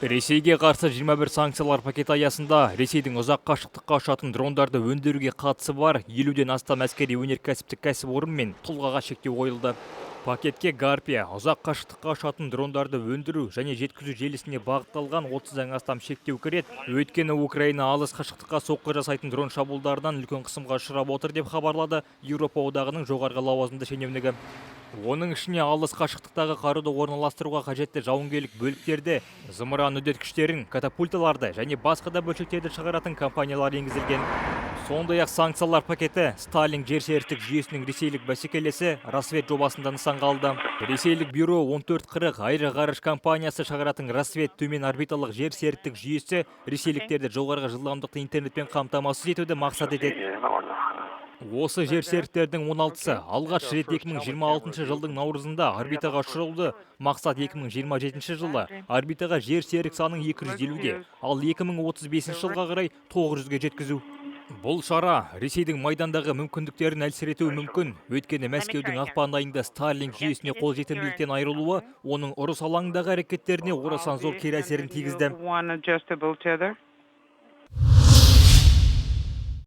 Ресейге қарсы 21 санкциялар пакеті аясында Ресейдің ұзақ қашықтыққа ұшатын дрондарды өндіруге қатысы бар 50-ден астам әскери өнеркәсіптік кәсіпорын мен тұлғаға шектеу қойылды. Пакетке «Гарпия» ұзақ қашықтыққа ұшатын дрондарды өндіру және жеткізу желісіне бағытталған 30-дан астам шектеу кіреді. Өйткені Украина алыс қашықтыққа соққы жасайтын дрон шабуылдарынан үлкен қысымға ұшырап отыр, деп хабарлады Еуропа Одағының жоғарғы лауазымды шенеунігі. Оның ішіне алыс қашықтықтағы қаруды орналастыруға қажетті жауынгерлік бөліктерді, зымыран үдеткіштерін, катапульталарды және басқа да бөлшектерді шығаратын компаниялар енгізілген. Сондай ақ санкциялар пакеті Старлинк жерсеріктік жүйесінің ресейлік бәсекелесі «Рассвет» жобасын да нысанға алды. Ресейлік бюро 1440 аэроғарыш компаниясы шығаратын «Рассвет» төмен орбиталық жерсеріктік жүйесі ресейліктерді жоғарғы жылдамдықты интернетпен қамтамасыз етуді мақсат етеді. Осы жерсеріктердің 16-сы алғаш рет 2026 жылдың наурызында орбитаға ұшырылды. Мақсат 2027 жылы орбитаға жерсерік санын 250-ге, ал 2035 жылға қарай 900-ге жеткізу. Бұл шара Ресейдің майдандағы мүмкіндіктерін әлсіретуі мүмкін. Өйткені Мәскеудің ақпан айында Старлинк жүйесіне қол жетімділіктен айырылуы оның ұрыс алаңындағы әрекеттеріне орасан зор кері әсерін тигізді. One adjustable tether.